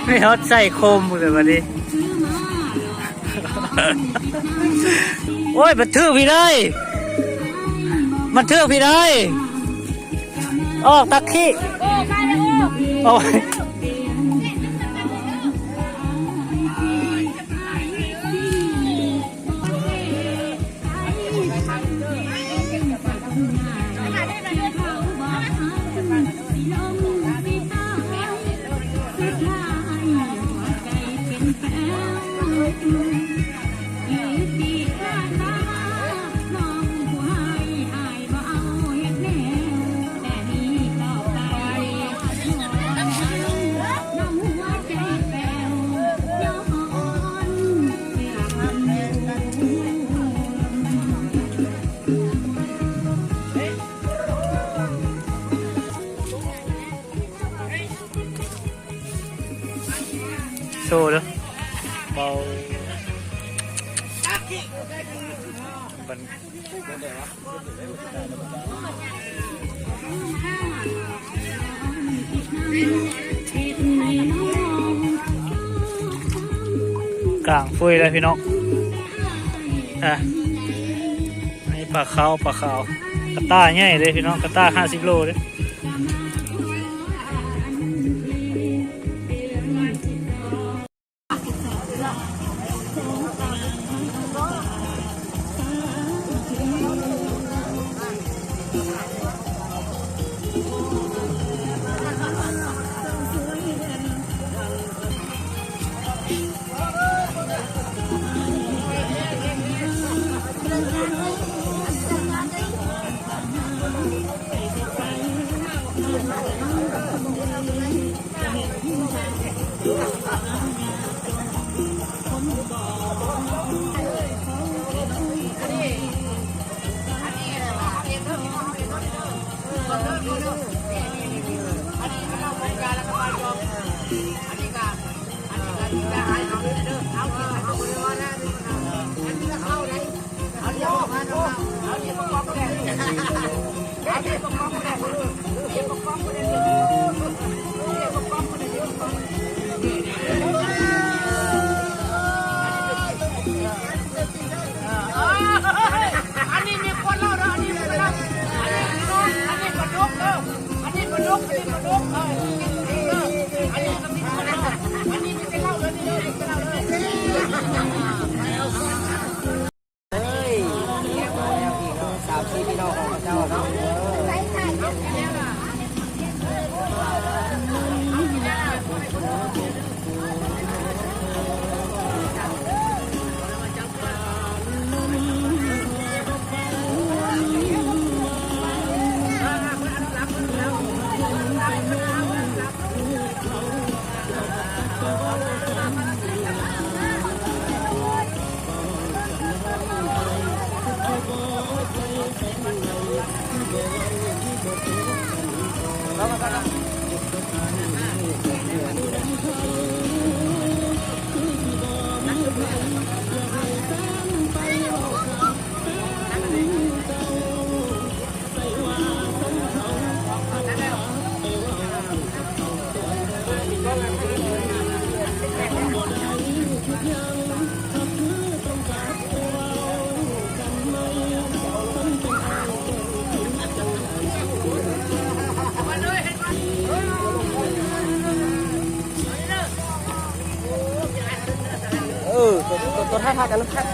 ມີຮອດໃສ່ໂຄມພຸ້ນແຫຼະບັດນີ້. ໂອ້ຍ ມັນຖືກພີ່ໄດ໋ ມັນຖືກພີ່ໄດ໋ ອອກຕັກຂີ້ ໂອ້ຍ. ໂຊເດີ້ ເບົາ ບັນ ກາງເຟີຍແລ້ວພີ່ນ້ອງ ອ່ະ ໃນປາຂາວ ປາຂາວ ກະຕ່າໃຫຍ່ເດ້ພີ່ນ້ອງ ກະຕ່າຫ້າສິບໂລເດ້. ເອີຍ ມາແລ້ວອີກເນາະ ສາມສີ່ພີ່ນ້ອງຂອງເຈົ້າເນາະ ເອີ. ເອີ ຕົວ ຕົວ ຕົວທ້າຍພາກັນນຳຄັກ.